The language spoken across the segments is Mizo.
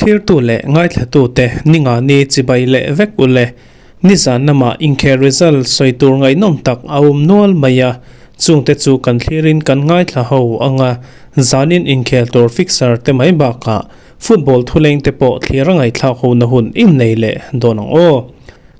Thlirtu leh ngaithlatute ningani chibai leh vek ule. Nizan lamah inkhel result sawi tur ngaihnawm tak a awm nual mai a, chungte chu kan thlirin kan ngaithla ho ang a, zanin inkhel tur fixer te mai bakah football thuleng te pawh thlir a ngaihthlak ho na hun innei leh dawn ang aw.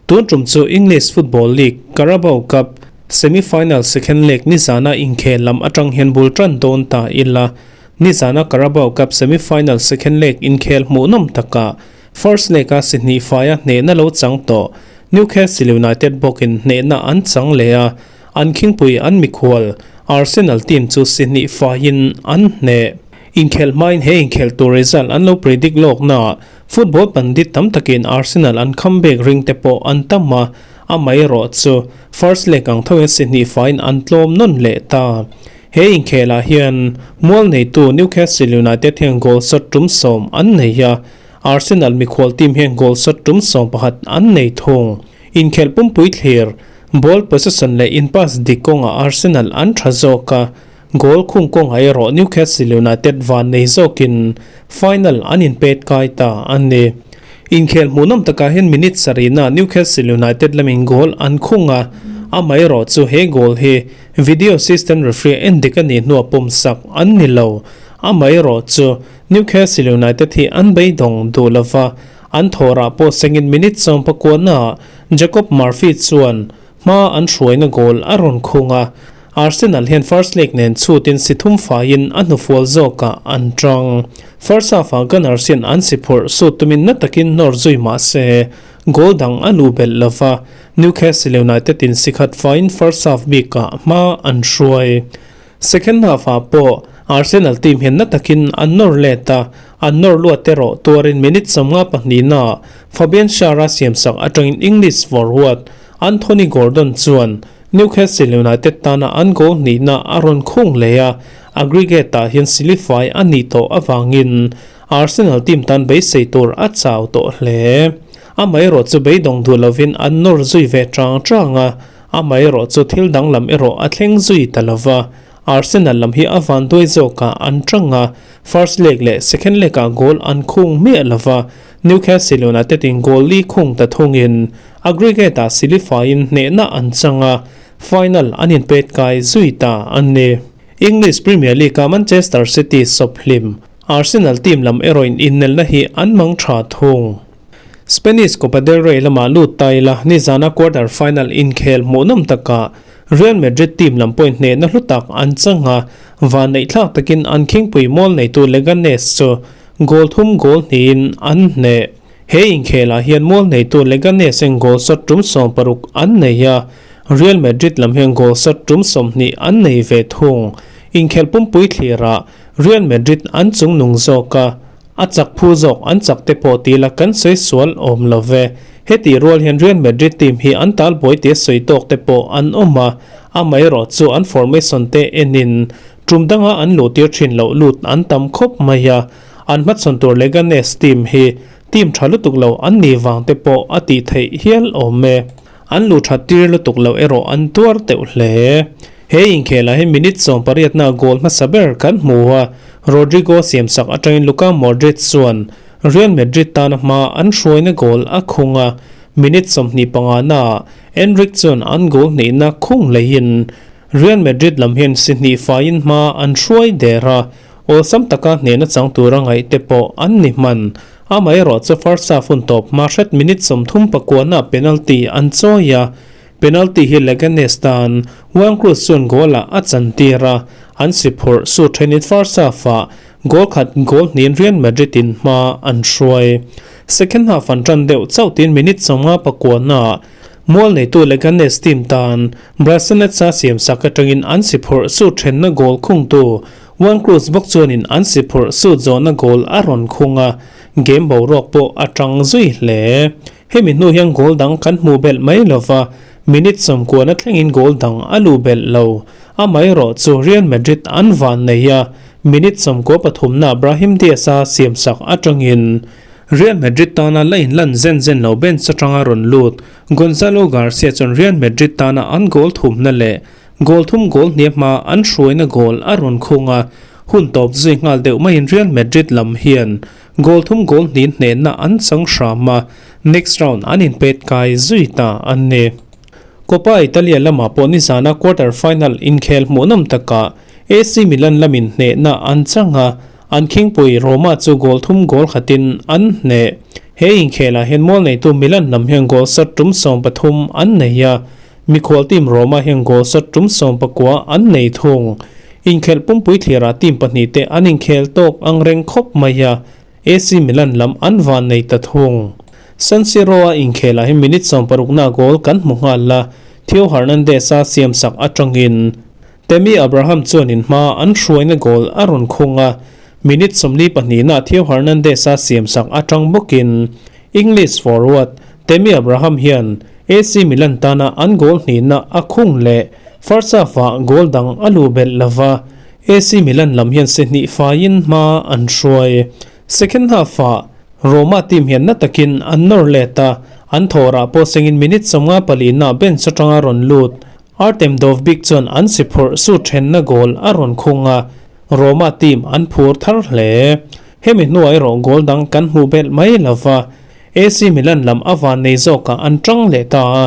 Tun tum chu English Football League Carabao Cup semi-final second leg nizana inkhel lam atang hian bul tan dawn ta ila. Nizana Carabao Cup semi-final second leg inkhel hmuhnawm takah first leg-a si hnih faia hnehna lo chang tawh Newcastle United bawkin hnehna an chang leh a, an khingpui an mikhual Arsenal team chu si hnih faiin an hneh. Inkhel hmain he inkhel tur result an lo predict lawknaah Football pandit tam takin Arsenal an comeback ring te pawh an tam a, amaherawh chu first leg ang thoin si hnih faiin an tlawm nawn leh ta. He inkhelah hian mual neitu Newcastle United hian goal shot tum 10 an nei a, Arsenal mikhual team hian goal shot tum 11 an nei thung. Inkhel pumpui thlir, ball possession leh in pass dik kawngah Arsenal an tha zawk a, Goal khung kawngah erawh Newcastle United van nei zawkin final an inpet kai ta a ni. Inkhel hmuhnawm takah hian minute sarihna Newcastle United lamin goal an khung a, amaherawh chu he goal hi video assistant referee en dik a nih hnuah pawmsak an ni lo. Amaherawh chu Newcastle United hi an beidawng duh lova, an thawhrah pawh sengin minute 19 ah Jacob Murphy chuan Hma an hruaina goal a rawn khung a, Arsenal hian first leg nen chhutin si thum faiin a hnufual zawkah an tang. First half-ah Gunners hian an si phurh sut tumin na takin nawr zui mah se, goal dang a luh belh lo va, Newcastle United in si khat faiin first half bikah hma an hruai. Second half-ah pawh Arsenal team hian na takin an nawr let a, an nawr luat erawh tuarin minute 52 naah Fabian Schär-a siamsak atangin English forward Anthony Gordon chuan Newcastle United tana an goal hnihna a rawn khung leh a, aggregate-ah hian silifai a nih tawh avangin Arsenal team tan beisei tur a chau tawh hle. Amaherawh chu beidawng duh lovin an nawr zui ve chang chang a, amaherawh chu thil danglam erawh a thleng zui ta lova. Arsenal lam hi a van duai zawkah an tang a, first leg leh second leg-ah goal an khung miah lova, Newcastle United in goal li khung ta thungin aggregate-ah silifaiin hnehna an chang a, final an inpet kai zui ta a ni. English Premier League-a Manchester City sawp hlim, Arsenal team lam erawhin innelna hi an mang tha thung. Spanish Copa del Rey lamah lut ta ila nizana quarter final inkhel hmuhnawm takah Real Madrid team lam pawhin hnehna hlu tak an chang a, vanneih thlak takin an khingpui mual neitu Leganes chu goal thum goal hnihin an hneh. He inkhelah hian mual neitu Leganes in goal shot tum 60 an nei a, Real Madrid lam hian goal shot tum 20 an nei ve thung. Inkhel pumpui thlirah Real Madrid an chungnung zawk a, a chak phu zawk an chak te pawh ti la kan sawi sual awm lo ve. Heti rual hian Real Madrid team hi an tal buai tia sawi tawk te pawh an awm a, amaherawh chu an formation te enin tum danga an luh tir thin loh lut an tam khawp mai a, an hmachhawn tur Leganes team hi team tha lutuk lo an ni vang te pawh a tih theih hial awm e. An luh that tir lutuk loh erawh an tuar teuh hle. He inkhelah hi minute 18 na goal hmasa ber kan hmu a, Rodrygo siamsak atangin Luka Modric chuan Real Madrid tana hma an hruaina goal a khung a, minute 25 naah Endrick chuan an goal hnihna khung leihin Real Madrid lam hian si hnih faiin hma an hruai der a, awlsam taka hnehna chang tura ngaih te pawh an ni hman. Amaherawh chu first half hun tawp hma hret minute 39 naah penalty an chawi a, penalty hi Leganes tan Juan Cruz chuan goal-ah a chantir a, an si phurh su thenin first half-ah goal khat goal hnihin Real Madrid in hma an hruai. Second half an tan deuh chauh tiin minute 59 naah mual neitu Leganes team tan Brasilets-a siamsak atangin an si phurh su thenna goal khungtu Juan Cruz bawk chuanin an si phurh sut zawhna goal a rawn khung a, game boruak pawh a tang zui hle. Hemi hnu hian goal dang kan hmuh belh mai lova, minute 90 na thlengin goal dang a luh belh lo. Amaherawh chu Real Madrid an van nei a, minute 93 na Brahim Diaz-a siamsak atangin Real Madrid tana la inlan zen zen lo bench atanga rawn lut Gonzalo Garcia chuan Real Madrid tana an goal thumna leh goal thum goal hniam hma an hruaina goal a rawn khung a. Hun tawp zui nghal deuh maiin Real Madrid lam hian goal thum goal hnih hnehna an chang hram a, next round an inpet kai zui ta a ni. Coppa Italia lamah pawh nizana quarter final inkhel hmuhnawm takah AC Milan lamin hnehna an chang a, an khingpui Roma chu goal thum goal khatin an hneh. He inkhelah hian mual neitu Milan lam hian goal sat tum 13 an nei a, Mikhual team Roma hian goal sat tum 19 an nei thung. Inkhelh pumpui thlirah team pahnihte an inkhel tawk ang reng khawp mai a, AC Milan lam an van nei ta thung. San Siro-a inkhelah hi minute 60na goal kan hmu nghal a, Theo Hernandez-a siamsak atangin Tammy Abraham chuanin hma an hruaina goal a rawn khung a, minute 42na Theo Hernandez-a siamsak atang bawkin English forward Tammy Abraham hian AC Milan tana an goal hnihna a khung leh first half-ah goal dang a luh belh lova, AC Milan lam hian si hnih faiin hma an hruai. Second half-ah Roma team hian na takin an nawr let a, an thawhrah pawh sengin minute 54 na bench atanga rawn lut. Artem Dovbyk chuan an si phurh su thenna goal a rawn khung a, Roma team an phur thar hle. Hemi hnuah erawh goal dang kan hmuh belh mai lova, AC Milan lam a van nei zawkah an tang leh ta a.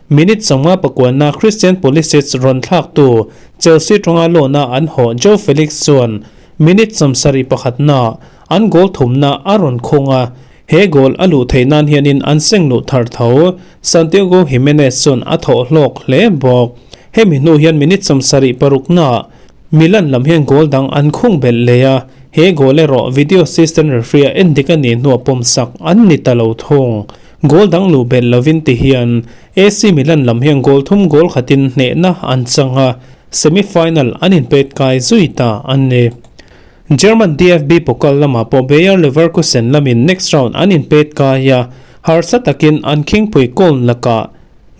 Minute 59 na Christian Pulisic rawn thlaktu Chelsea tawnga lawna an haw Joao Felix chuan minute 71 na an goal thumna a rawn khung a, he goal a luh theih nan hianin an seng luh thar tho. Santiago Gimenez chuan a thawh hlawk hle bawk. Hemi hnu hian minute 76 na Milan lam hian goal dang an khung belh leh a, he goal erawh video assistant referee a endik a nih hnuah pawmsak an ni ta lo thung. Goal dang luh belh lovin ti hian AC Milan lam hian goal thum goal khatin hnehna an chang a, semi-final an inpet kai zui ta a ni. German DFB Pokal lamah pawh Bayer Leverkusen lamin next round an inpet kai a, harsa takin an khingpui Köln lakah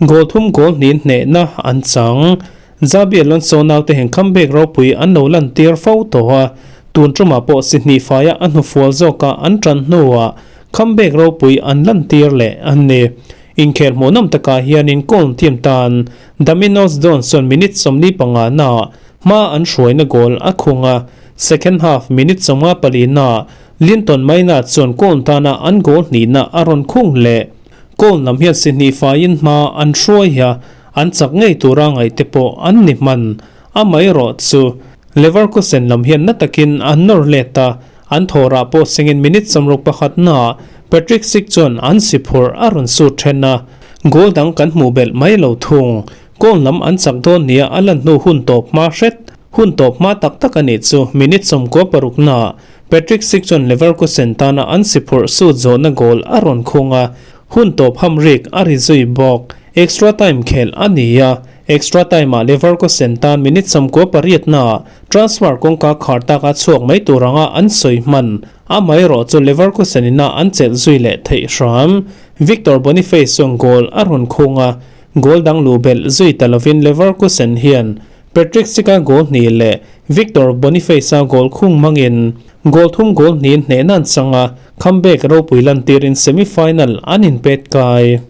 goal thum goal hnih hnehna an chang. Xabi Alonso naute heng comeback ropui an lo lan tir fo tawh a, tun tumah pawh si hnih faia a hnufual zawka an tan hnuah comeback ropui an lan tir leh a ni. Inkhel hmuhnawm takah hianin Köln team tan Daminos Dons chuan minute 45 na hma an hruaina goal a khung a, second half minute 54 na Linton Maina chuan Köln tana an goal hnihna a rawn khung leh. Köln lam hian si hnih faiin hma an hruai a, an chak ngei tura ngaih te pawh an ni hman. Amaherawh chu Leverkusen lam hian na takin an nawr let a, an thawhrah pawh sengin minute 61 na Patrick Schick chuan an si phurh a rawn sut then a, goal dang kan hmuh belh mai lo thung. Goal lam an chak dawn nia a lan hnu hun tawp hma hret. Hun tawp hma tak tak a nih chu minute 96 na Patrick Schick chuan Leverkusen tana an si phurh sut zawhna goal a rawn khung a, hun tawp hamrik a ri zui bawk. Extra time khelh a ni a, extra time-ah Leverkusen tan minute 98 na transfer kawngka khar taka chhuak mai tur anga an sawi hman. Amaherawh chu Leverkusen ina an chelh zui leh theih hram. Victor Boniface chuan goal a rawn khung a, goal dang luh belh zui ta lovin Leverkusen hian Patrick Schick-a goal hnih leh Victor Boniface-a goal khung hmangin goal thum goal hnih hnehna an chang a, comeback ropui lantirin semi-final an inpet kai.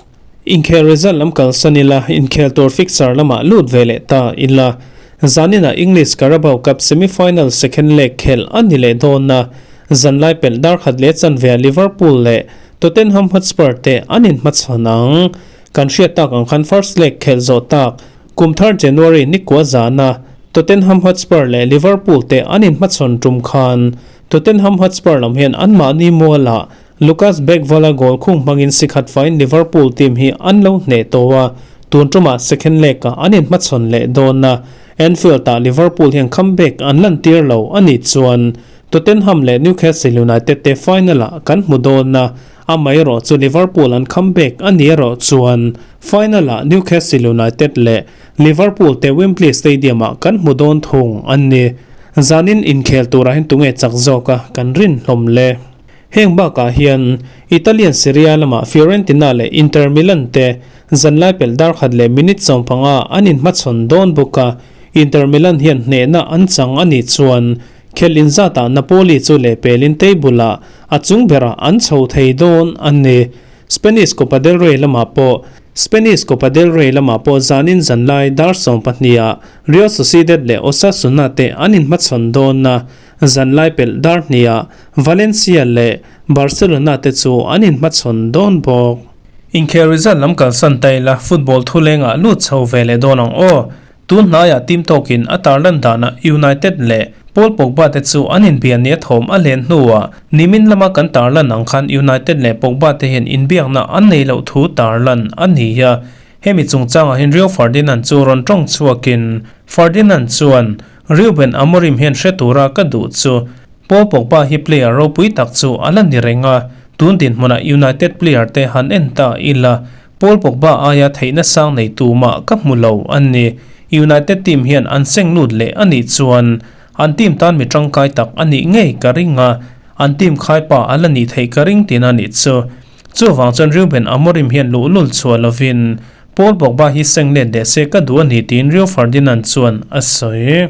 Inkhel result lam kalsan ila, inkhel tur fixture lamah lut ve leh ta ila. Zaninah English Carabao Cup semi-final second leg khelh a ni leh dawn a, zanlai pelh dar khat leh chanve Liverpool leh Tottenham Hotspur te an inhmachhawn ang. Kan hriat tak ang khan first leg khelh zawh tak kum thar January nikua zana Tottenham Hotspur leh Liverpool te an inhmachhawn tum khan Tottenham Hotspur lam hian anmahni mualah Lucas Bergvall-a goal khung hmangin si khat faiin Liverpool team hi an lo hneh tawh a, tun tumah second leg-ah an inhmachhawn leh dawn a, Anfield-ah Liverpool hian comeback an lantir lo a nih chuan Tottenham leh Newcastle United te final-ah kan hmu dawn a, amaherawh chu Liverpool an comeback a nih erawh chuan final-ah Newcastle United leh Liverpool te Wembley Stadium-ah kan hmu dawn thung a ni. Zanin inkhel turah hian tunge chak zawka kan rin hlawm le? Heng bakah hian Italian Serie A lamah Fiorentina leh Inter Milan te zanlai pelh dar khat leh minute 15 an inhmachhawn dawn bawk a, Inter Milan hian hnehna an chang a nih chuan khelh inzatah Napoli chu lehpelin table-ah a chung berah an chho thei dawn a ni. Spanish Copa del Rey lamah pawh. Spanish Copa del Rey lamah pawh zanin zanlai dar sawmpahniha Real Sociedad leh Osasuna te an inhmachhawn dawn a, zanlai pelh dar hniha Valencia leh Barcelona te chu an inhmachhawn dawn bawk. Inkhel result lam kalsan ta ila football thulengah lut chho ve leh dawn ang aw. Tun hnaiah team tawkin a tarlan danah United leh Paul Pogba te chu an inbian nia thawm a len hnuah nimin lama kan tarlan ang khan United leh Pogba te hian inbiakna an nei loh thu tarlan a ni a. Hemi chungchangah hian Rio Ferdinand chu rawn tawng chhuakin Ferdinand chuan, Ruben Amorim hian hre tura ka duh chu Paul Pogba hi player ropui tak chu a la ni reng a, tun dinhmunah United player te han en ta ila Paul Pogba aia theihna sang nei tumah ka hmu lo a ni. United team hian an seng lut leh a nih chuan an team tan mi tangkai tak a nih ngei ka ring a, an team khaipa a la nih theih ka ring tin a nih chu. Chuvang chuan Ruben Amorim hian luhlul chhuah lovin Paul Pogba hi seng let leh se ka duh a ni tiin Rio Ferdinand chuan a sawi.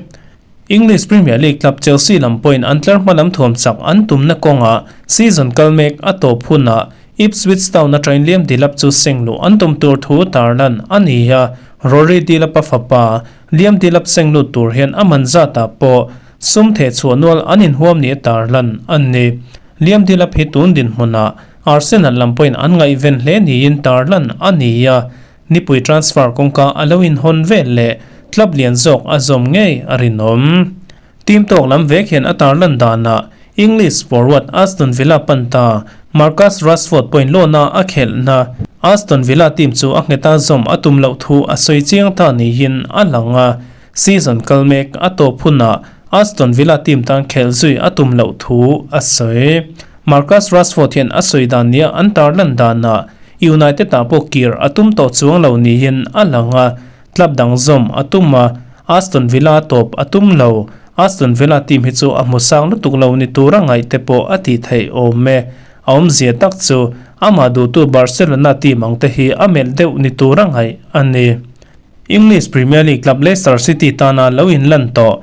English Premier League club Chelsea lam pawhin an tlar hma lam thuam chak an tumna kawngah season kal mek a tawp hunah Ipswich Town atangin Liam Delap chu seng luh an tum tur thu tarlan a ni a, Rory Delap-a fapa Liam Delap seng lut tur hian a man zatah pawh sum theh chhuah nual an inhuam nia tarlan a ni. Liam Delap hi tun dinhmunah Arsenal lam pawhin an ngaihven hle niin tarlan a ni a, Nipui transfer kawngka a lo inhawn vel leh club lian zawk a zawm ngei a rinawm. Team tawk lam vek hian a tarlan danah English forward Aston Villa pan ta Marcus Rashford pawhin loan-a a khelhna Aston Villa team chu a ngheta zawm a tum loh thu a sawi chiang ta niin a lang a, season kal mek a tawp hunah Aston Villa team tan khelh zui a tum loh thu a sawi. Marcus Rashford hian a sawi dan nia an tarlan danah United-ah pawh kir a tum tawh chuang lo niin a lang a, club dang zawm a tum a, Aston Villa tawp a tum lo. Aston Villa team hi chu a hmu sang lutuk lo ni tura ngaih te pawh a tih theih awm e. A awmzia tak chu amah duhtu Barcelona team ang te hi a melh deuh ni tura ngaih a ni. English Premier League club Leicester City tana lo inlan tawh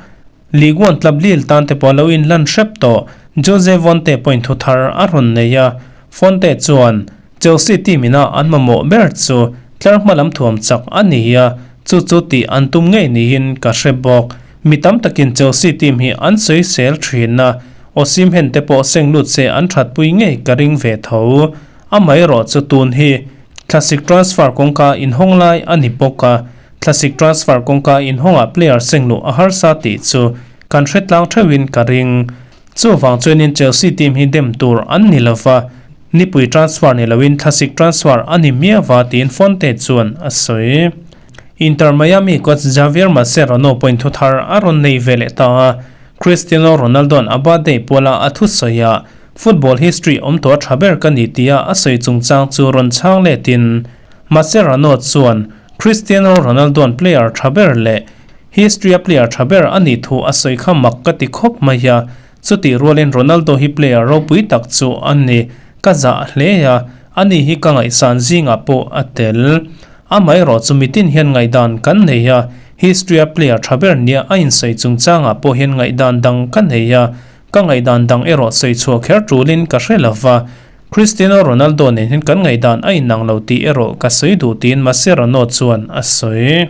League One club Lille tan te pawh lo inlan hrep tawh. Jose Fonte pawhin thu thar a rawn nei a, Fonte chuan Chelsea team ina an mamawh ber chu tlar hma lam thuam chak a ni a, chu chu tih an tum ngei niin ka hre bawk. Mi tam takin Chelsea team hi an sawisel thin a, Osimhen te pawh seng lut se an thatpui ngei ka ring ve tho. Amaherawh chu tun hi thlasik transfer kawngka inhawng lai a ni bawk a, Thlasik transfer kawngka inhawngah player seng luh a harsa tih chu kan hre tlang theuhin ka ring. Chuvang chuanin Chelsea team hi dem tur an ni lova, nipui transfer ni loin thlasik transfer a ni miava tiin Fonte chuan a sawi. Inter Miami coach Javier Mascherano pawhin thu thar a rawn nei ve leh ta a, Cristiano Ronaldo-a'n a birthday puala a thusawi a, football history awm tawh a tha ber ka ni tia a sawi chungchang chu rawn chhang letin Mascherano chuan Cristiano Ronaldo-a'n player tha ber leh history-a player tha ber a nih thu a sawi kha mak ka ti khawp mai a, chutih rualin Ronaldo hi player ropui tak chu a ni. Ka zah hle a, ani hi ka ngaihsan zingah pawh a tel. Amaherawh chu mitin hian ngaihdan kan nei a, history-a player tha ber nia a insawi chungchangah pawh hian ngaihdan dang ka nei a, ka ngaihdan dang erawh sawi chhuah kher tulin ka hre lova. Cristiano Ronaldo nen hian kan ngaihdan a inang lo tih erawh ka sawi duh tiin Mascherano chuan a sawi.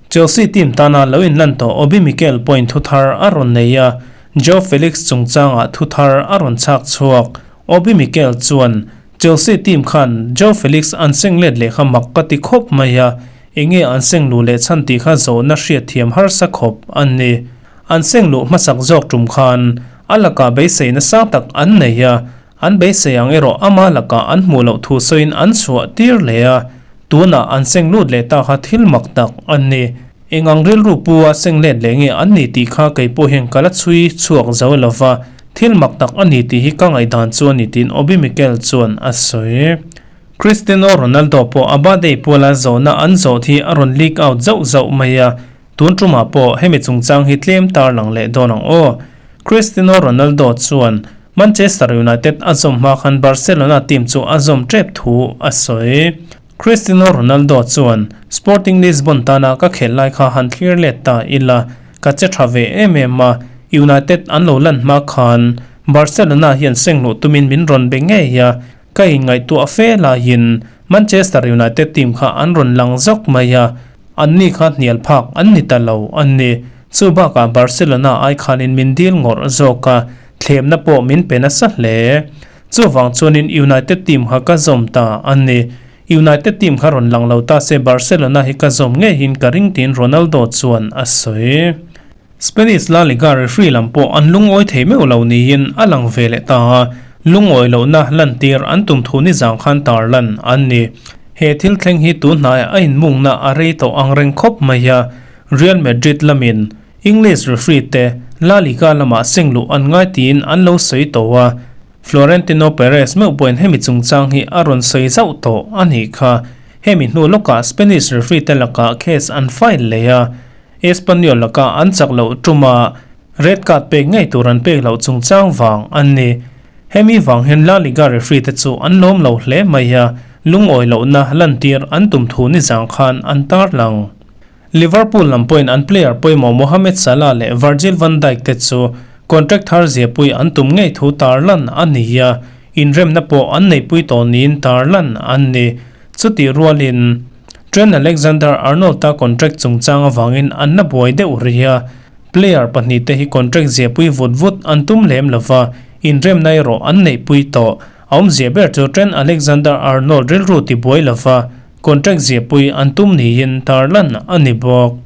Chelsea team tana lo inlan tawh Obi Mikel pawhin thu thar a rawn nei a, Joao Felix chungchangah thu thar a rawn chhak chhuak. Obi Mikel chuan, Chelsea team khan Joao Felix an seng let leh kha mak ka ti khawp mai a, enge an seng luh leh chhan tih kha zawhna hriatthiam harsa khawp a ni. An seng luh hmasak zawk tum khan a lakah beiseina sang tak an nei a, An beisei ang erawh ama lakah an hmuh loh thu sawiin an chhuah tir leh a, tunah an seng lut leh ta kha thil mak tak an ni. Eng ang rilru pu a seng let leh nge an ni tih kha kei pawh hian ka la chhui chhuak zo lo va, thil mak tak a ni tih hi ka ngaihdan chu a ni tiin Obi Mikel chuan a sawi. Cristiano Ronaldo pawh a birthday puala zawhna an zawh hi a rawn leak out zauh zauh mai a, Tun tumah pawh hemi chungchang hi tlem tarlang leh dawn ang aw. Cristiano Ronaldo chuan Manchester United a zawm hma khan Barcelona team chu a zawm tep thu a sawi. Cristiano Ronaldo chuan, Sporting Lisbon tana ka khelh lai kha han thlir let ta ila, ka che tha ve em em a, United an lo lan hma khan Barcelona hian seng luh tumin min rawn be ngei a, Ka inngaihtuah fe laiin Manchester United team kha an rawn lang zawk mai a, anni kha hnial phak an ni ta lo a ni. Chu bakah Barcelona ai khanin min dil ngawrh zawk a, thlemna pawh min pe nasa hle. Chuvang chuanin United team kha ka zawm ta a ni. United team kha rawn lang lo ta se Barcelona hi ka zawm ngeihin ka ring tiin Ronaldo chuan a sawi. Spanish La Liga referee lam pawh an lungawi thei meuh lo niin a lang ve leh ta a, lungawi lohna lantir an tum thu nizang khan tarlan an ni. He thil thleng hi tun hnaiah a inmungna a rei tawh ang reng khawp mai a, Real Madrid lamin English referee te La Liga lamah seng luh an ngai tiin an lo sawi tawh a, Florentino Perez meuh pawhin hemi chungchang hi a rawn sawi zauh tawh a nih kha. Hemi hnu lawkah Spanish referee te lakah case an file leh a, Espanyol laka an chak loh tuma red card pek ngei tur an pek loh chungchang vang an ni. Hemi vang hian La Liga referee te chu an lawm lo hle mai a, lungawi lohna lantir an tum thu nizang khan an tarlang. Liverpool lam pawhin an player pawimawh Mohamed Salah leh Virgil van Dijk te chu contract thar ziahpui an tum ngei thu tarlan a ni a, inremna pawh an neihpui tawh niin tarlan an ni. Chutih rualin Trent Alexander-Arnold-a contract chungchang avangin an la buai deuh rih a, player pahnihte hi contract ziahpui vut vut an tum lem lo va, inremna erawh an neihpui tawh. A awmzia ber chu Trent Alexander-Arnold rilru ti buai lo va, contract ziahpui an tum niin tarlan a ni bawk.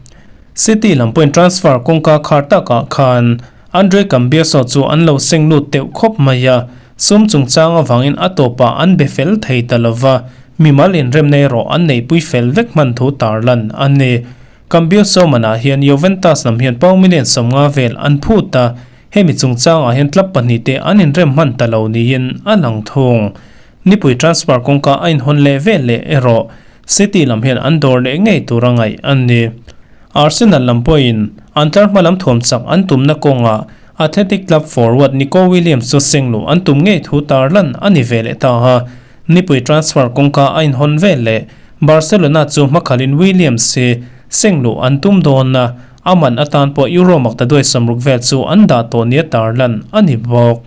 City lam pawhin transfer kawngka khar takah khan Andre Cambiaso chu an lo seng lut deuh khawp mai a, sum chungchang avangin a tawpah an be fel thei ta lo va, mimal inremna erawh an neihpui fel vek hman thu tarlan a ni. Cambiaso manah hian Juventus lam hian pound million 50 vel an phut a, hemi chungchangah hian club pahnihte an inrem hman ta lo niin a lang thung. Nipui transfer kawngka a inhawn leh vel leh erawh City lam hian an dawr leh ngei tur a ngaih a ni. Arsenal lam pawhin an tlar hma lam thuam chak an tumna kawngah Athletic Club forward Nico Williams chu seng luh an tum ngei thu tarlan a ni ve leh ta a. Nipui transfer kawngka a inhawn vel leh Barcelona chu hmakhalin Williams hi seng luh an tum dawn a, a man atan pawh Euro maktaduai 60 vel chu an dah tawh nia tarlan a ni bawk.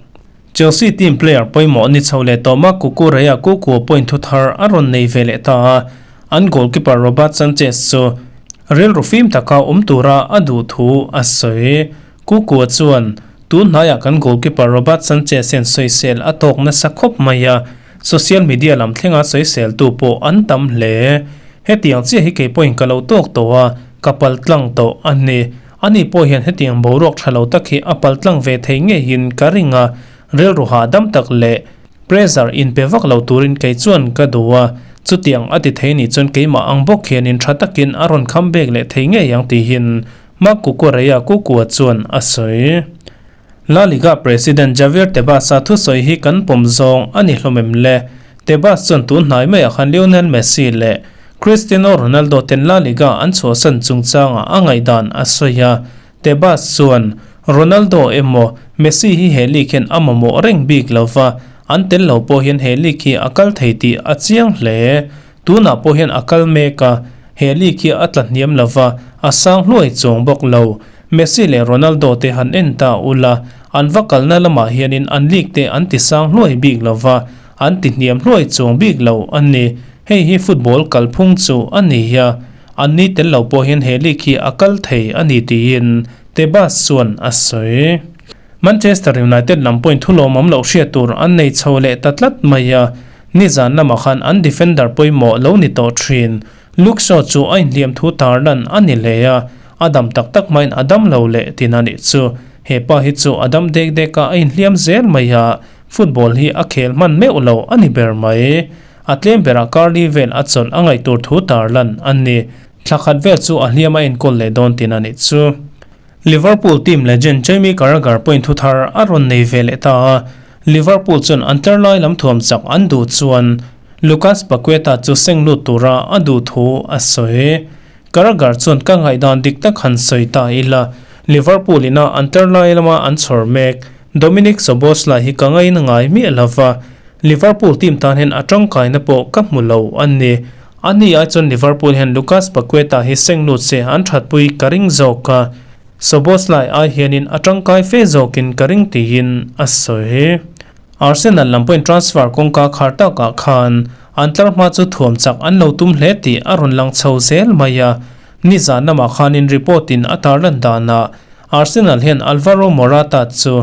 Chelsea team player pawimawh ni chho leh tawh Marc Cucurella Cucu point thu thar a rawn nei ve leh ta a, an goalkeeper Robert Sanchez chu rilru fim taka awm tura a duh thu a sawi. Cucu chuan, Tun hnaiah kan goalkeeper Robert Sanchez hian sawisel a tawk nasa khawp mai a, social media lam thlenga sawiseltu pawh an tam hle. Hetiang chiah hi kei pawhin ka lo tawk tawh a, ka pal tlang tawh a ni. Ani pawh hian hetiang boruak tha lo tak hi a pal tlang ve thei ngeiin ka ring a, rilru hahdam tak leh pressure inpe vak lo turin kei chuan ka duh a, chutiang a ti thei nih chuan keimah ang bawk hianin tha takin a rawn kham bek leh thei ngei ang tihin Marc Cucurella Cucua chuan a sawi. La Liga President Javier Tebas-a thusawi hi kan pawm zawng a ni hlawm em le? Tebas chuan tun hnai maiah khan Lionel Messi leh Cristiano Ronaldo ten La Liga an chhuahsan chungchangah a ngaihdan a sawi a. Tebas chuan, Ronaldo emaw Messi hi he league hian a mamawh reng bik lo va, an tel lo pawh hian he league hi a kal thei tih a chiang hle. Tunah pawh hian a kal mek a, he league hi a tla hniam lo va, a sang hluai chuang bawk lo. Messi leh Ronaldo te han en ta ula, an va kalna lamah hianin an league te an ti sang hluai bik lo va, an ti hniam hluai chuang bik lo a ni. Hei hi football kalphung chu a ni a, an ni tel lo pawh hian he league hi a kal thei a ni tiin Tebas chuan a sawi. Manchester United lam pawhin thu lawmawm loh hriat tur an nei chho leh ta tlat mai a, nizan lamah khan an defender pawimawh lo ni tawh thin. Luke Shaw chu a inhliam thu tarlan a ni hle a, a dam tak tak hmain a dam lo leh tin a nih chu. He pa hi chu a dam dek dek a, a inhliam zel mai a, football hi a khel hman meuh lo a ni ber mai. A tlem berah Carly vel a chawlh a ngaih tur thu tarlan a ni. Thla khat vel chu a hliam a enkawl leh dawn tin a nih chu. Liverpool team legend Jamie Carragher pawhin thu thar a rawn nei ve leh ta a, Liverpool chuan an tlar lai lam thuam chak an duh chuan Lucas Paqueta chu seng lut tura a duh thu a sawi. Carragher chuan ka ngaihdan dik tak han sawi ta ila, Liverpool ina an tlar lai lama an chhawr mek Dominik Szoboszlai hi ka ngaina ngai miah lo va, Liverpool team tan hian a tangkaina pawh ka hmu lo a ni. Ani ai chuan Liverpool hian Lucas Paqueta hi seng lut se an thatpui ka ring zawk a, Szoboszlai ai hianin a tangkai fe zawkin ka ring tiin a sawi. Arsenal lam pawhin transfer kawngka khar takah khan An tlarhma chu thuam chak an lo tum hle tih a rawn lang chho zel mai a. Nizan lamah khanin report in a tarlan danah Arsenal hian Alvaro Morata chu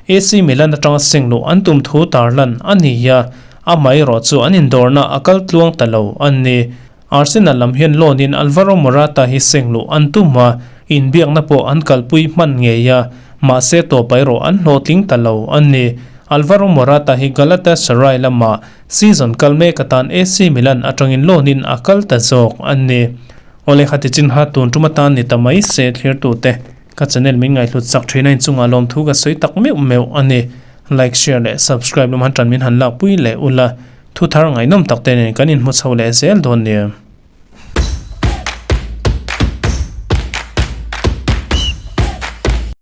AC Milan atanga seng luh an tum thu tarlan a ni a, amaherawh chu an indawrna a kal tluang ta lo a ni. Arsenal lam hian loan in Alvaro Morata hi seng luh an tum a, inbiakna pawh an kalpui hman ngei a, mahse tawp erawh an hlawhtling ta lo a ni. Alvaro Morata hi Galatasaray lamah season kal mek atan AC Milan atangin loan in a kal ta zawk a ni. Awle khati chin ha tun tum atan ni ta mai se thlirtute ka channel min ngaihhlut chak thin a inchungah lawmthu ka sawi tak meuh meuh a ni. Like, share leh subscribe lam han tan min han lakpui leh ula. Thu thar ngaihnawm tak te nen kan inhmu chho leh zel dawn nia.